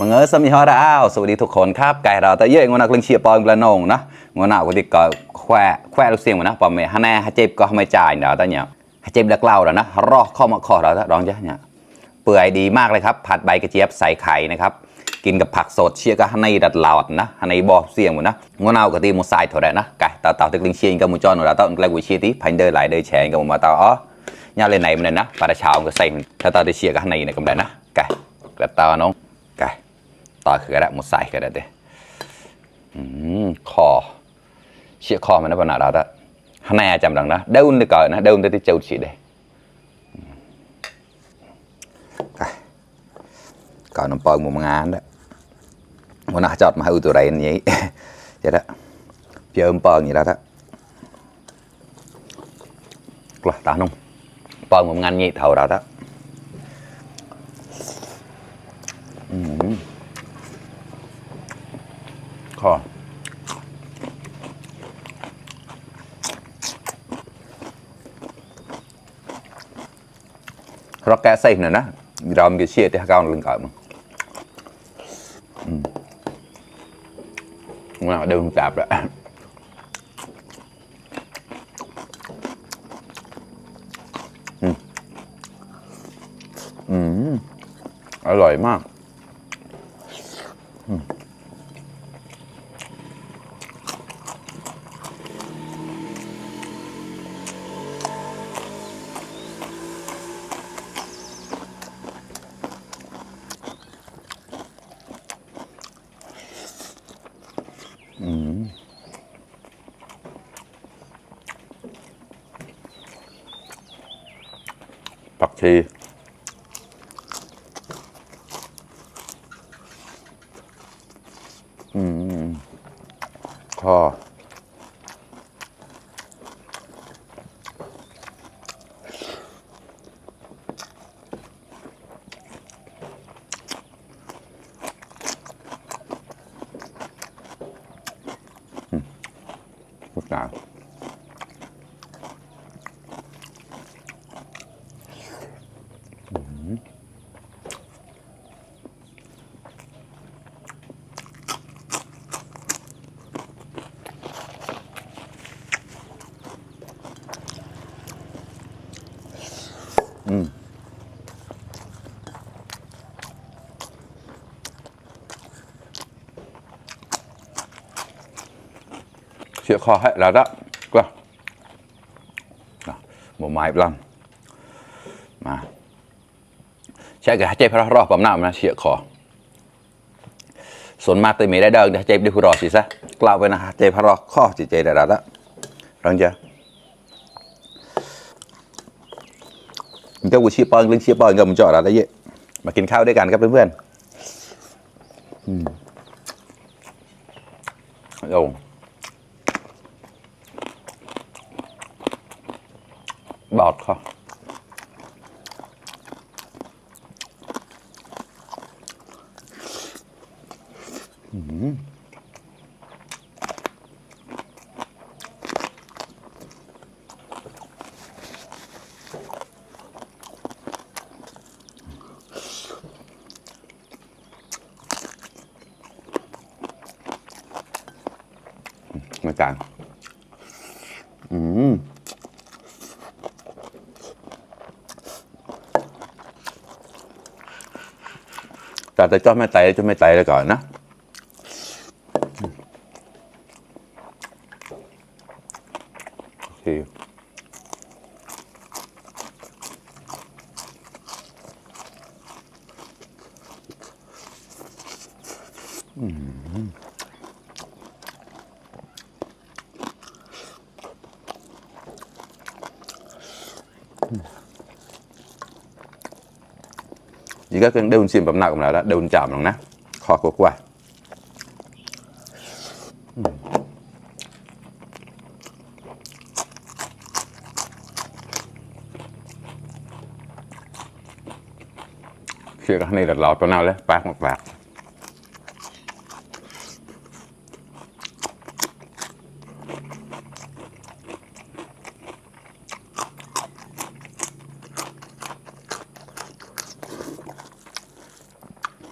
เงอสมีฮอร์ดอ้าวสวัสดีทุกคนครับไก่เราแต่เยอะงวนักเล่นเชียร์ปอยกระนงนะงวนักวันที่ก็แควลูกเสียงนะปอมเมฮันแน่ฮัจเจ็บก็ไม่จ่ายเดี๋ยวแต่เนี่ยฮัจเจ็บเล็กเล่าแล้วนะรอข้อมาขอเราลองจ้ะเนี่ยเปื่อยดีมากเลยครับผัดใบกระเจี๊ยบใส่ไข่นะครับกินกับผักสดเชียร์ก็ฮันในดัดหลอดนะฮันในบ่อเสียงหมดนะงวนักก็ตีมุสายถอดได้นะไก่ต่อตึกลิงเชียร์กับมุจอนเราต้องเล่นวิเชียร์ที่พันเดอร์หลายเดอร์แชร์กับมุมาต่ออ๋อย่าเล่นไหนมันเลยนะปลาเช้าก็ใส่ถ้าต่อได้เชียร์ก็ฮันในเนี่ยก็ได้นะไก่กระต่อน้องไก่ต่อคือก็ได้มุสายก็ได้เด้คอเชี่ยคอมันน่าปนเราแต่ฮันแน่จำดังนะเดินดีก่อนนะเดินได้ที่เจ้าชีเด้ก่อนน้ำปอยมุมงานได้วันน่าจอดมาให้ตัวไรนี้จะได้เพียมปอยอย่างนี้แล้วท่ากลัวตานุ่มปอยมุมงานนี้เท่าเราท่าคอเราแกะใส่หน่อยนะเรามีเชี่ยที่เขาเอาลึงก่อนมั้งเราเดินจับแล้วอร่อยมากผักชีคอพุทธาเชี่ยคอให้เราได้ก็หมูไม้ปลามาใช่กับเจ็บพระรอบปั๊มน้ำนะเชี่ยคอส่วนมากตัวมีได้เดินเจ็บดิคุรอสิซะกล่าวไปนะเจ็บพระรอบข้อจิตใจได้แล้วรังเจ้าเจ้ากูชี้ปอนลิงชี้ปอนกับมึงจอดอะไรเยอะมากินข้าวด้วยกันครับเพื่อนๆโอ้บอดค่ะไม่กลางแต่จ้าไม่ไตจะไม่ไตเลยก่อนนะโอเคchỉ có cái đơn xiêm bấm nào cũng là đơn chạm lòng nè khó của qua khi cái này là lọt vào nào đấy bạc một bạc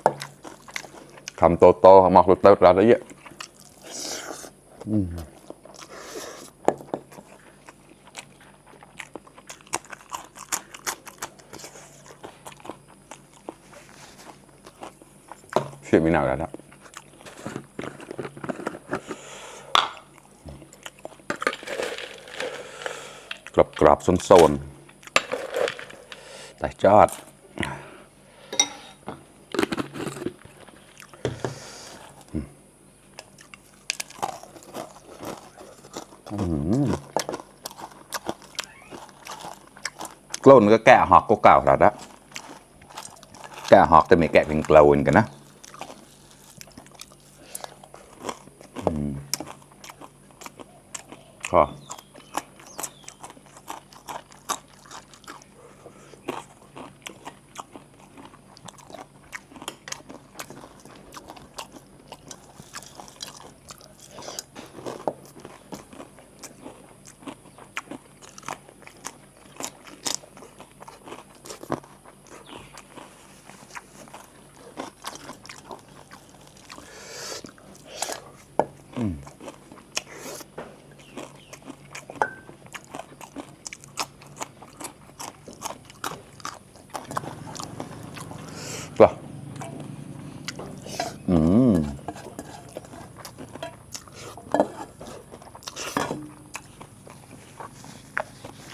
อ คำโตๆหมอกเติร์ดแล้วเยอะเสียมีหนาวแล้วกรอบโซนแต่จอดกล้นก็แกะหอกก็เก่าแล้วนะแกะหอกแต่ไม่แกะเป็นกล้นกันนะก็ก็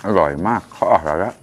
อร่อยมากเขาอร่อยแล้ว